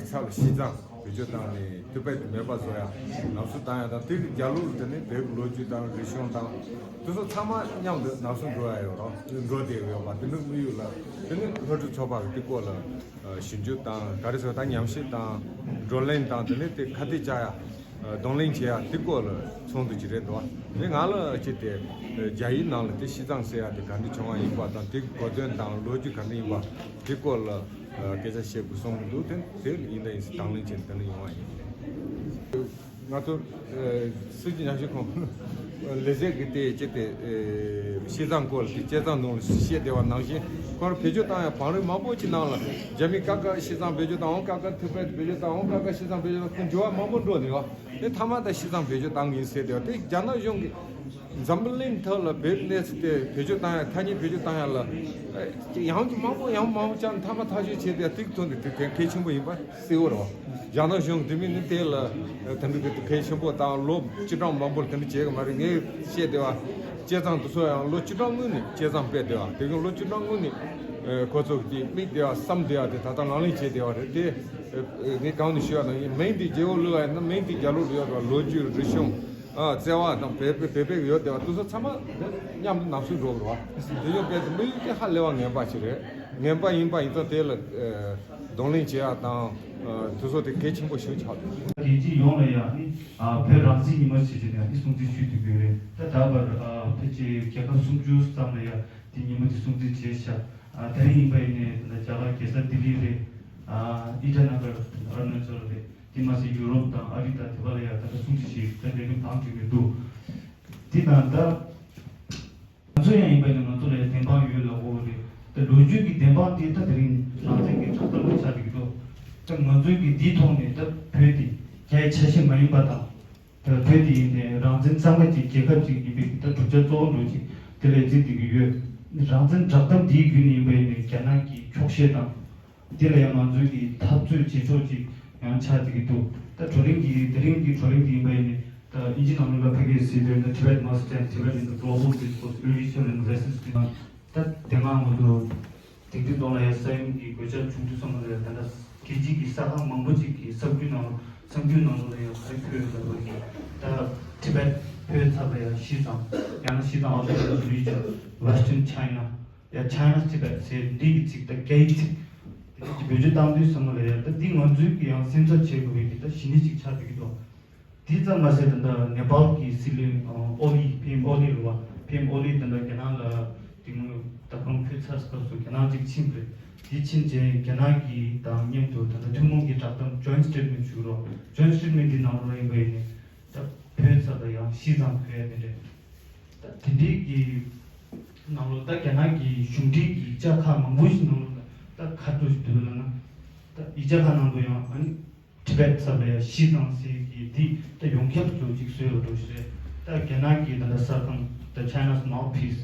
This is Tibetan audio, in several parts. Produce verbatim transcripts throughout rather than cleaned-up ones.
ཚབ་ལ་ཤི་ཙང་བེད་སྤྱོད་བཏང་ནས་ཐུབ་པ་དེ་མེད་པ་བཟོ་ཡ་ནག་སུ་བཏང་ཡ་དང་དེ་རྒྱ་ལོ་ལ་དེ་ནས་བོད་ཀྱི་ལོ་རྒྱུས་དང་རིག་གཞུང་དང་དེ་ཚོ་ཚང་མ་མཉམ་དུ་ནག་སུ་འགྲོ་ཡ་ཡོད་རོགས་འགྲོ་བསྡད་ཡོད་པ་དེ་ནི་དམིགས་ཡུལ་ལ་དེ་ནི་སློབ་ཕྲུག་ཚོགས་པ་གི་དེ་སྐོར་ལ་ཞིབ་འཇུག་དང་ག་རེ་ཟེར་ད་ཉམས་ཞིབ་དང་བགྲོ་གླེང་དང་དེ་ནས་དེ་ཁ་གཏད་བཅག་ཡ། གདོང་ལེན་བྱེད་ཡ་དེ་སྐོར་ལ་ཚོགས་འདུ་ཅིག་རེད་འདུག་དེ་ང་ལ་ཅི་སྟེ་རྒྱ་ཡིག་ནང་ལ་དེ་ཤི་ཙང་ཟེར་ཡ་དེ་ག་འདྲ་བྱུང་བ་ཡིན་པ་དང་དེ་གོ་དོན་དང་ལོ་རྒྱུས་ག་འདྲ་ཡིན་པ་དེ་སྐོར་ལ་སྐད་ཆ་བཤད་དགོས་གསུངས་འདུག་དེ་དེ་ཡིན་ད་ཡིན་ཟེར་དང་ལེན་བྱས་ནས་དེ་འདྲ་ཡོང་བ་ཡིན། ང་ཚོ་སྲིད་སྤྱི་ཉམས་ཞིབ་ཁང་ལས་བྱེད་ཀྱི་དེ་ཅི་སྟེ་ཤི་ཙང་སྐོར་ལ་དེ་བྱས་ཙང་ནང་ལ་བཤད་བསྡད་པ་ནང་བཞིན་ཁོ་རང་བེད་སྤྱོད་བཏང་ཡ་བང་རིམ་མང་པོ་ཅིག་ནང་ལ་རྒྱ་མི་ཀ་ཀ་ཤི་ཙང་བེད་སྤྱོད་བཏང་འོང་ཀ་ཀ་ཐུབ་པ་བེད་སྤྱོད་བཏང་འོང་ཀ་ཀ་ཤི་ཙང་བེད་སྤྱོད་བཏང་ཁོ་འགྱུར་བ་མང་པོ་འགྲོ་ནས་ཡོད། དེ་མཐའ་མ་ད་ཤི་ཙང་བེད་སྤྱོད་བཏང་ཡིན་ཟེར་དེ་དེ་རྒྱ་ནག་གཞུང་གིས་འཛམ་བུ་གླིང་ཐོག་ལ་བོད་གནས་ཚུལ་དེ་བེད་སྤྱོད་བཏང་ཡ་ཐ་སྙད་བེད་སྤྱོད་བཏང་ཡ་ལ་ཡང་ཅིག་མང་པོ་ཡང་མང་པོ་བཅར་མཐའ་མ་ཐག་གཅོད་བྱས་ཏེ་ཐིག་ཐོན་ཏེ་དེ་གལ་ཆེན་པོ་ཡིན་པ་གསལ་བོ་རེད་བ། རྒྱ་ནག་གཞུང་དེ་མིན་ནི་དེ་ལ་དེ་འདྲ་གི་གལ་ཆེན་པོ་དང་ལོ་བཅུ་གྲངས་མང་པོ་ལ་དེ་འདྲ་བྱས་གི་མ་རེད། ངས་བཤད་བསྡད་པ་བྱས་ཙང་དེ་ཚོ་ཡང་ལོ་བཅུ་གྲངས་སྔོན་ནས་བྱས་ཙང་སྤེལ་བསྡད་པ་དེ་གི་ལོ་བཅུ་གྲངས་སྔོན་ནས་ཁོ་ཚོ་གི་དམིགས་བསྡད་པ་བསམ་བསྡད་པ་དེ་ད་ལྟ་ལག་ལེན་བྱས་བསྡད་པ་རེད་དེ། ངས་གང་ནས་ཞུས་པ་ནང་བཞིན་མིང་དེ་རྒྱལ་པོ་ལུས་པ་ཡིན་ན་མིང་དེ་རྒྱ་ལོ་ལུས་པ་ལོ་རྒྱུས་རིག་གཞུང་ཨ་བརྩེ་བ་དང་བོད་པའི་བོད་པའི་ཡོད་བསྡད་པ་དེ་ཚོ་ཚང་མ་མཉམ་དུ་ནག་སུ་འགྲོ་དགོས་རེད་བ། དེ་ཡོད་པའི་དམིགས་ཡུལ་དེ་ཧ་ལས་པ་ངན་པ་ཞིག་རེད། ངན་པ་ཡིན་པ་ཡིན་ཙང་དེ་ལ་གདོང་ལེན་བྱེད་ཡ་དང་དེ་ཚོ་དེ་གལ་ཆེན་པོ་ཞིག་ཆགས་འདུག་རྒྱལ་སྤྱི་ཡོངས་ལ་ཡང་ནི་བོད་རང་བཙན་ཉིན་མོ་བྱེད་ཀྱི་ནས་ནི་སྲུང་བརྩི་ཞུ་ཐུབ་ཀྱི་ཡོད་རེད། ད་ད་བར་ཕལ་ཆེར་རྒྱལ་ཁབ་སུམ་ཅུ་ཙམ་ལ་ཡང་དེ་ཉིན་མོ་དེ་སྲུང་བརྩི་བྱས་ཤག་ད་རིང་ཡིན་པ་ཡིན་ནས་ད་རྒྱ་གར་རྒྱལ་ས་ལྡི་ལི་རེད། ཨ་ཨི་ཊ་ན་གར་ཨ་རུ་ན་ཅལ་རེད། དེ་མ་ཟད་ཡུ་རོབ་དང་ཨ་རི་དང་དེ་བ་ལ་ཡང་ད་ལྟ་སྲུང་བརྩི་བྱས་ད་ལས་རིམ་བང་བསྒྲིགས་ནས་འདུག་དེ་དང་ད། ང་ཚོ་ཡང་ཡིན་པ་ནི་ང་ཚོ་ལ་ཡང་བདེན་དཔང་ཡོད་ལབ་དགོས་རེད། ད་ལོ་རྒྱུས་ཀྱི་བདེན་དཔང་དེ་ད་དེ་རིང་རང་བཙན་གྱི་ཕྲག་དོག་ཆགས་ཀྱི་འདུག་ད་ང་ཚོའི་གི་འདིའི་ཐོག་ནས་ད་བོད་དེ་རྒྱའི་ཆ་ཤས་མ་ཡིན་པ་དང་། ད་བོད་དེ་ཡིན་ནའི་རང་བཙན་གཙང་མ་གྱི་རྒྱལ་ཁབ་ཅིག་ཡིན་པའི་གི་ད་གྲུབ་ཆ་གཙོ་བོ་འདྲ་ཅིག་དེ་ལ་འཛིན་བསྡད་ཀྱི་ཡོད། རང་བཙན་བསྒྲགས་གཏམ་འདིའི་བརྒྱུད་ནས་ཡིན་པ་ཡིན་ནའི་རྒྱ་ནག་གི་འཁྱོག་བཤད་དང་། དེ་ལ་ཡང་ང་ཚོའི་གི་འཐབ་རྩོད་བྱེད་ཕྱོགས་ཅིག་ཡང་ཆགས་བསྡད་ཀྱི་འདུག་ད་བགྲོ་གླེང་གི་དེ་རིང་གི་བགྲོ་གླེང་དེ་ཡིན་པ་ཡིན་ནའི་ད་དབྱིན་ཇི་ནང་ལོགས་ལ་ཕ་གིའི་སྲིད་དོན་ད་Tibet Must Stand, Tibet in the Global Discourse, Religion and Resistance ད་དེ་སྔ་ང་ཚོ་དེང་དུས་ཐོག་ལ་ཡང་ས་ཡོམ་གྱི་གོད་ཆག་བྱུང་དུས་ཙམ་ལ་ཡང་ད་ལྟ་རྒྱལ་སྤྱི་གི་གསར་ཁང་མང་པོ་ཅིག་གི་གསར་འགྱུར་ནང་གསར་འགྱུར་ནང་ལོགས་ལ་ཡང་ག་རེ་ཕུལ་ཡོད་ལབ་པ་ཡིན་ད་Tibet བོད་ཚབ་ལ་ཡང་ཤི་ཙང་ཡང་ན་ཤི་ཙང་Autonomous Region, Western China ཡང་China's Tibet ཟེར་འདི་གི་ཚིག་ད་རྒྱའི་ཚིག་དེ་གི་བེད་སྤྱོད་བཏང་དུས་ཙམ་ལ་ཡང་ད་འདི་ང་ཚོའི་གི་ཡང་སེམས་འཚབ་བྱེད་དགོས་པའི་གི་ད་གཞི་ནི་ཅིག་ཆགས་བསྡད་ཀྱི་འདུག་དེ་ཙམ་མ་ཟད་ད་ལྟ་ནེ་པཱལ་གྱི་སྲིད་བློན་ཨོ་ལི་ཕི་ཨེམ་ཨོ་ལི་རེད་བ། ཕི་ཨེམ་ཨོ་ལི་ད་ལྟ་རྒྱ་ནག་ལ་དེ་སྔོན་ད་ཁོང་ཕེབས་ཚར་སྐབས་སུ་རྒྱ་ནག་ཅིག་ཕྱིན་པ་རེད། དེ་ཕྱིན་རྗེས་རྒྱ་ནག་གི་དང་མཉམ་དུ་ད་ལྟ་ཐུན་མོང་གི་བསྒྲགས་གཏམ་Joint Statement ཞུ་རོགས། Joint Statement འདི་ནང་ལོགས་ཡིན་པ་ཡིན་ནའི་ད་བོད་ཚབ་ལ་ཡང་ཤི་ཙང་བོད་དེ་འདྲས་ད་དེ་འདྲས་ཀྱི་ནང་ལོགས་ད་རྒྱ་ནག་གི་གཞུང་འབྲེལ་གྱི་ཡིག་ཆ་ཁག་མང་པོ་ཞིག་ནང་ལོགས་ད་ཁ་ཐུག་ཞིག་འདུག་ལབ་ན་ད་ཡིག་ཆ་ཁག་ནང་དུ་ཡང་ཨ་ནི། Tibet ཚབ་ལ་ཡང་ཤི་ཙང་ཟེར་གྱི་འདི་ད་ཡོངས་ཁྱབ་ཏུ་ཅིག་བཟོས་པ་འདྲ་ཞིག་རེད། ད་རྒྱ་ནག་གི་ད་ལྟ་གསར་ཁང་ད་China's Mouthpiece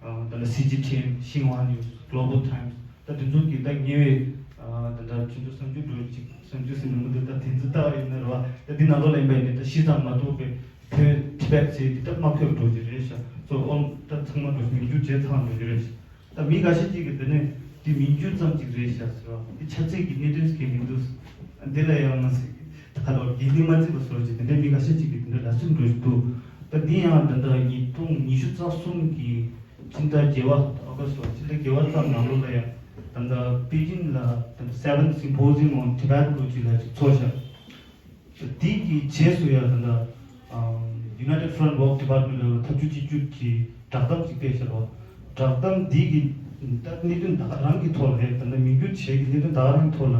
ད་ལྟ་སི་ཇི་ཐི་ཨེན་Xinhua News, Global Times ད་དེ་ཚོ་གི་ད་ཉེ་བའི་ད་ལྟ་ཁྱེད་ཚོ་གསར་འགྱུར་འདྲ་ཅིག་གསར་འགྱུར་ཟེར་ནི་མི་འདུག་ད་དེ་ཚོ་ལྟ་བ་ཡིན་ན་རེད་བ། ད་འདི་ནང་ལོགས་ལ་ཡིན་པ་ཡིན་ད་ཤི་ཙང་མ་གཏོགས་པའི་བོད་Tibet ཟེར་འདི་ད་མ་ཁྱབ་འདྲ་ཅིག་རེད་ཤག་ཚོ་ཨོམ་ད་ཚང་མ་འདྲ་ཞིག་མིང་རྒྱུ་བརྗེད་ཚར་འདྲ་ཅིག་རེད་ཤག་ད་མི་འགའ་ཤས་ཅིག་གིས་འདི་ནས་འདི་མིང་རྒྱུ་ཙམ་ཅིག་རེད་ཤག་ཟེར་བ་འདི་ཆབ་སྲིད་ཀྱི་གནད་དོན་ཟེར་མི་འདུག་འདི་ལ་ཡང་ང་ཟེར་ད་ལོ་རྒྱུན་ལྡན་མ་བརྩིས་པ་སོགས་ཀྱི་འདི་འདྲའི་མི་འགའ་ཤས་ཅིག་གིས་འདི་འདྲ་ལབ་སྲིད་འགྲོ་ཞིག་འདུག་ད་འདི་ཡང་ད་ལྟ་ཉིས་སྟོང་ཉི་ཤུ་རྩ་གསུམ་གི་ཕྱི་ཟླ་བརྒྱད་པ་ཨོ་ག་སི་ལ་ཕྱི་ཟླ་བརྒྱད་པ་ཙམ་ནང་ལོགས་ལ་ཡང་ད་ལྟ་པེ་ཅིན་ལ་ད་ལྟ་Seventh Symposium on Tibetology ལ་ཅིག་ཚོགས་ཤག་དེ་གི་རྗེས་སུ་ཡང་ད་ལྟ་United Front Work Department ལ་ཐབས་ཇུས་གཅིག་གྱུར་གྱི་བསྒྲགས་གཏམ་ཅིག་སྤེལ་ཤག་ལོ། བསྒྲགས་གཏམ་འདི་གི་ད་གནད་དོན་ད་ག་རང་གི་ཐོག་ལ་རེད། ད་ལྟ་མི་འགྱུར་བྱེད་ཀྱི་གནད་དོན་ད་ག་རང་གི་ཐོག་ལ་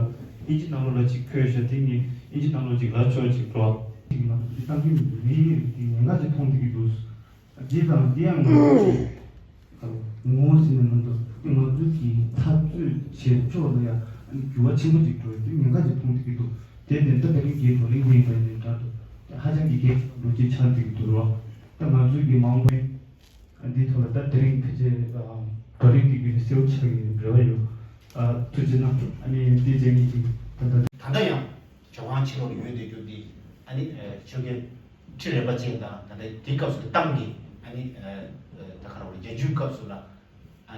དབྱིན་ཇི་ནང་ལོགས་ལ་ཅིག་འཁོད་ཤག་དེ་ནི་དབྱིན་ཇི་ནང་ལོགས་ཅིག་ལབ་ཆོག་ཅིག་འགྲོ། ཅིག་ན་འདི་གཏམ་རྒྱུད་འདི་མི་ཡིན་རིགས་འདི་ཉེན་ཁ་ཅིག་མཐོང་བསྡད་ཀྱི་འདུག་འདི་དང་འདི་ཡང་ང་ཚོ་ངོ་ཟིན་ནས་མི་འདུག་འདི་ང་ཚོ་གི་འཐབ་རྩོད་བྱེད་ཕྱོགས་ལ་ཡང་འགྱུར་བ་ཆེན་པོ་ཅིག་འགྲོ་ཡོད། འདི་ཉེན་ཁ་ཅིག་མཐོང་བསྡད་ཀྱི་འདུག་དེ་དེ་ལྟ་བུའི་རྒྱས་བགྲོ་གླེང་དེ་ཡིན་པ་ཡིན་འདྲ་འདུག་ཧ་ཅང་གི་རྒྱས་བགྲོ་གཅིག་ཆགས་བསྡད་ཀྱི་འདུག་རོགས། ད་ང་ཚོའི་གི་མང་པོའི་འདིའི་ཐོག་ལ་ད་དེ་རིང་ཕལ་ཆེར་བགྲོ་གླེང་འདི་གི་གསལ་བོ་ཆགས་ཀྱི་རེ་བ་ཡོད། ཐུགས་རྗེ་གནང་། ཨ་ནི་འདི་རྗེས་ནས་ཅིག་ད་ལྟ། ད་ལྟ་ཡང་། ཇོ་ཁང་ཕྱི་ལོགས་ལ་ཡོད་བསྡད་རྒྱུ་འདི་ཨ་ནི་ཆོས་རྒྱལ་ཁྲི་རལ་པ་ཅན་དང་ད་ལྟ་དེའི་སྐབས་སུ་ཏང་གི་ཨ་ནི་ད་ག་རེ་བ་རེད། རྒྱལ་བརྒྱུད་སྐབས་སུ་ལ་ཨ་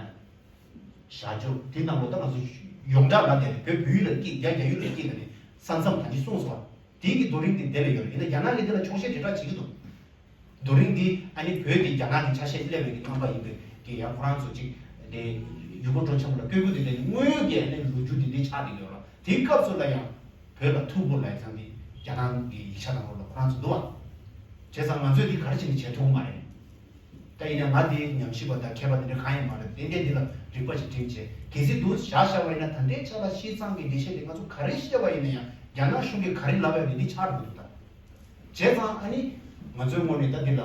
བཞག་རྒྱུ་དེ་ནང་ལོགས་ད་ང་ཚོ་ཡོངས་གྲགས་ལ་དེ་བོད་བོད་ཡུལ་ལ་སྐྱེས། རྒྱ་རྒྱ་ཡུལ་ལ་སྐྱེས་ནས་ ས་མཚམས་ད་ཅི་གསུངས་སོང་བ། དེའི་གི་རྡོ་རིང་དེ་དེ་ལ་ཡོད་རེད། ཡིན་ན་རྒྱ་ནག་གིས་དེ་ལ་འཁྱོག་བཤད་དེ་འདྲ་བྱེད་ཀྱི་འདུག་རྡོ་རིང་འདི་ཨ་ནི་བོད་དེ་རྒྱ་ནག་གི་ཆ་ཤས་སླེབས་པའི་གི་རྣམ་པ་ཡིན་པའི་གི་ཡང་ཁོ་རང་ཚོ་ཅིག་དེ་ཡུལ་སྐོར་སྤྲོ་འཆམ་ལ་བསྐོས་བུ་དེ་འདྲའི་དངོས་ཡོད་ཀྱི་ཨ་ནི་ལོ་རྒྱུས་དེ་འདྲའི་ཆགས་བསྡད་ཡོད་རེད། དེའི་སྐབས་སུ་ལ་ཡང་བོད་ལ་ཐུག་དགོས་ལ་ཡང་དེ་རྒྱ་ནག་གི་ཡིག་ཆ་དང་པོ་ལ་ཁོ་རང་ཚོ་འདུག་བ། བྱས་ཙང་ང་ཚོས་འདི་ག་རེ་བྱས་ནས་བྱེད་ཐུབ་མ་རེད། ད་ཡིན་ན་ང་འདི་ཉམས་ཞིབ་པ་དང་མཁས་པ་འདི་འདྲ་གང་ཡང་མ་རེད། ཏན་ཏན་འདི་ལ་རིག་པ་ཞིག་བསྒྲིམས་བྱས་གལ་སྲིད་འདུག་བཞག་བཞག་པ་ཡིན་ན་ད་ལྟའི་ཆ་ལ་ཤིས་ཙང་གི་འགྲེལ་བཤད་དེ་ང་ཚོ་ག་རེ་བཤད་པ་ཡིན་ན་ཡང་རྒྱ་ནག་གཞུང་གིས་ག་རེ་ལབ་ཡོད་རེད་འདི་ཆགས་འགྲོ་གི་འདུག་ད། བྱས་ཙང་ཨ་ནི་ང་ཚོའི་ངོས་ནས་ད་འདི་ལ་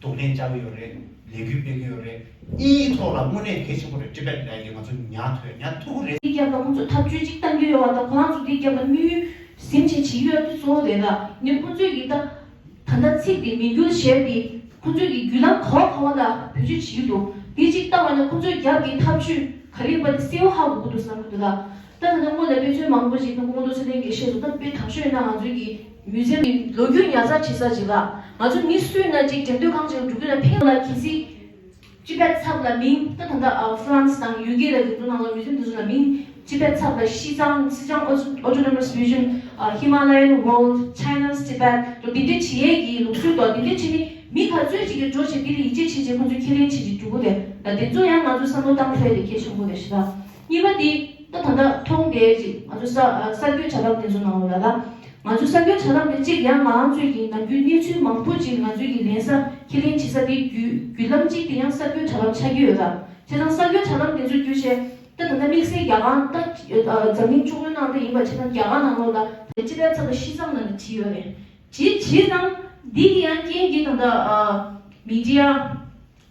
གདོང་ལེན་བྱ་གི་ཡོད་རེད། ལས་འགུལ་སྤེལ་གི་ཡོད་རེད། དབྱིན་ཡིག་ཐོག་ལ་དངོས་གནས་གལ་ཆེན་པོ་རེད། ཊི་བེཊ་ལབ་ཡག་གི་ང་ཚོ་ཉར་ཐོན་ཉར་ཐུབ་ཀྱི་རེད། འདི་རྒྱབ་ལ་ཁོང་ཚོ་ཐབས་ཇུས་གཅིག་བཏང་གི་ཡོད་པ་དང་ཁོ་རང་ཚོ་འདི་རྒྱབ་ལ་དམིགས་ཡུལ་ཟིན་བྱེད་བྱེད་ཀྱི་ཡོད་དུས་གཙོ་བོ་དེ་ལ་ནི་ཁོང་ཚོས་ཀྱི་ད། ད་ལྟ་ཚིག་དེ་མི་འགྱུར་ཞེས་པའི་ཁོང་ཚོས་ཀྱི་བརྒྱུད་ལམ་ག་བ་ག་བ་ལ་བེད་སྤྱོད་བྱེད་ཀྱི་འདུག་འདི་གཅིག་ལྟ་བ་ན་ཁོང་ཚོས་རྒྱབ་ཀྱི་ཐབས་ཇུས་ག་རེ་ཡིན་པ་དེ་གསལ་པོ་ཧ་གོ་གི་འདུག་བསམ་གྱི་འདུག་ད། ད་ད་ལྟ་སྔོན་ལ་དཔེ་མཚོན་མང་པོ་ཞིག་ད་སྐུ་ངོ་ཚེ་རིང་གིས་བཤད་འདུག་ད་དཔེ་དང་ཤོས་ཡིན་ན་ང་ཚོའི་གི་མིའུ་ཛེམ་གྱི་ལོ་རྒྱུས་ཉར་ཚགས་བྱེད་ས་ཅིག་ལ་ང་ཚོ་མི་སུ་ཡིན་ན་ཅིག་འགྲེམས་སྟོན་ཁང་ཅིག་ལ་འགྲོ་གི་ན་ཕན་ལ་གལ་སྲིད། ཅི་པེད་ཚབ་ལ་མིང་ད་ད་ལྟ་ཨ་ཧྥ་རན་སི་དང་ཡུ་ཀེ་ལ་དེ་ཚོ་ནང་ལ་མིའུ་ཛེམ་དེ་ཚོ་ལ་མིང་ཅི་པེད་ཚབ་ལ་ཤིས་ཙང་Xizang Autonomous Region, Himalayan World, China's Tibet འགྲོ་འདི་འདྲ་བྱེད་ཡས་ཀྱི་ལུགས་སྲོལ་དང་འདི་འདྲ་བྱེད་ནི་མི་ག་ཚོད་ཅིག་གིས་འགྲོ་བྱེད་འདི་ལ་ཡིད་ཆེས་བྱེད་བྱེད་ཁོང་ཚོས་ཁས་ལེན་བྱེད་ཀྱི་འགྲོ་གི་རེད། ད་དེ་ཚོ་ཡང་ང་ཚོ་བསམ་བློ་བཏང་ཐུབ་ཡས་དེ་གལ་ཆེན་པོ་རེད་ཤི་ད། གཉིས་པ་དེ་ད་ད་ལྟ་མཐོང་བསྡད་ཅིག་ང་ཚོ་ས་གསར་འགོད་བྱ་ཐབས་དེ་ཚོ་ནང་ལ་ལ། ང་ཚོ་གསར་འགོད་བྱ་ཐབས་དེ་གཅིག་ཡང་ང་རང་ཚོའི་གི་ནམ་རྒྱུན་གནས་ཚུལ་མང་པོ་ཅིག་ང་ཚོའི་གི་ལེན་ས་ཁས་ལེན་བྱེད་ས་དེ་བརྒྱུད་བརྒྱུད་ལམ་གཅིག་དེ་ཡང་གསར་འགོད་བྱ་ཐབས་ཆགས་ཀྱི་ཡོད་ད། བྱས་ཙང་གསར་འགོད་བྱ་ཐབས་དེ་ཚོ་བརྒྱུད་བྱས་ད་ད་ལྟ་དམིགས་བསལ་རྒྱ་གར་ད་འཛམ་གླིང་ཕྱོགས་སྒྲིལ་གནང་སྟེ་ཡིན་པ་བྱས་ཙང་རྒྱ་གར་ནང་ལོགས་ལ་དེ་ཅི་ལྟར་ཚབ་ལ་ཤི་ཙང་ལ་ནི་བྲིས་ཡོད་རེད། བྲིས་བྱས་ཙང་འདི་གི་ཡང་རྐྱེན་གྱིས་ད་ད་མི་ཌི་ཡ།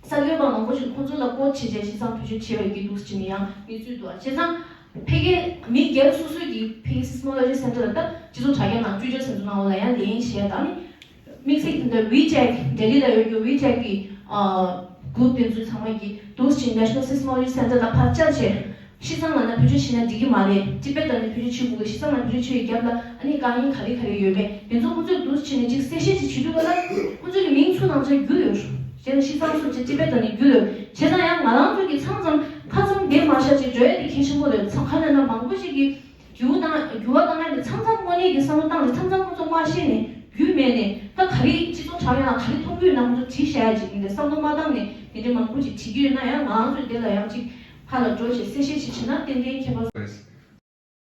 གསར་འགོད་པ་མང་པོ་ཞིག་ཁོང་ཚོ་ལ་ཀོ་ཌི་བྱས་བྱས་ཤི་ཙང་བེད་སྤྱོད་བྱས་པའི་གི་འདུག་ཅེས་ནས་ཡང་གནས་ཚུལ་འདུག་བྱས་ཙང་ཕ་གི་མི་སྒེར་སོ་སོའི་གི་ཕ་གི་Seismology Center ལ་ད་སྤྱི་ཚོགས་དྲ་རྒྱ་ནང་བཅུ་ཆ་ཟེར་ཚོ་ནང་ལ་ཡང་ལེན་བྱས་དང་ནི་དམིགས་བསལ་དེ་འདྲ་ཝི་ཅེག་ལྡི་ལི་ལ་ཡོད་རྒྱུ་ཝི་ཅེག་གི་གུ་རུབ་དེ་ཚོའི་ཚང་མ་གི་འདུག་ཅེས་National Seismology Center ལ་ཕར་བཅར་བྱས། ཤི་ཙང་ལ་ན་བེད་སྤྱོད་བྱེད་ན་འགྲིག་གི་མ་རེད། ཅི་པེད་ལ་ནི་བེད་སྤྱོད་བྱེད་དགོས་གི་ཤི་ཙང་ལ་བེད་སྤྱོད་བྱེད་ཡོད་རྒྱབ་ལ་ཨ་ནི་དཀའ་ངལ་ག་རེ་ག་རེ་ཡོད་མེད་དེ་ཚོ་ཁོང་ཚོས་འདུག་བྱས་ནས་ཅིག་གསལ་བཤད་ཅིག་བྱེད་དུས་ག་ལ་ཁོང་ཚོས་ཀྱི་མིང་ཚུར་ནང་ཆ་རྒྱུ་ཡོད། བྱས་ན་ཤི་ཙང་སུ་ཅི་ཅི་པེད་ལ་ནི་རྒྱུ་ཡོད་བྱས་ཙང་ཡང་ང་རང་ཚོ་གི་མཚམས་མཚམས་ཁ་ཙམ་བདེ་མ་ཤ་ཅིག་འགྲོ་ཡ་དེ་གལ་ཆེན་པོ་རེད། མཚམས་ཁ་ལ་ན་མང་པོ་ཞིག་གི་འགྱུར་བ་དང་འགྱུར་བ་དང་ཡང་དེ་མཚམས་མཚམས་དངོས་གནས་ཀྱི་བསམ་བློ་བཏང་རེད། མཚམས་མཚམས་ཁོང་ཚོ་མ་ཤེས་ནས་རྒྱུས་མེད་ནས་ད་ག་རེ་སྤྱི་ཚོགས་དྲ་ཡང་ག་རེ་མཐོང་གི་ཡོད་ན་ཁོང་ཚོ་བྲིས་བཞག་ཡ་ཅིག་ཡིན་ཏེ་བསམ་བློ་མ་བཏང་ནས་དེ་འདྲ་མང་པོ་ཅིག་བྲིས་ཀྱི་ཡོད་ན་ཡང་ང་རང་ཚོས་དེ་ལ་ཡང་ཅིག་ཕར་ལ་འགྲོ་བྱས་གསལ་བཤད་ཅིག་བྱས་ན་ཏན་ཏན་ཁྱད་པར།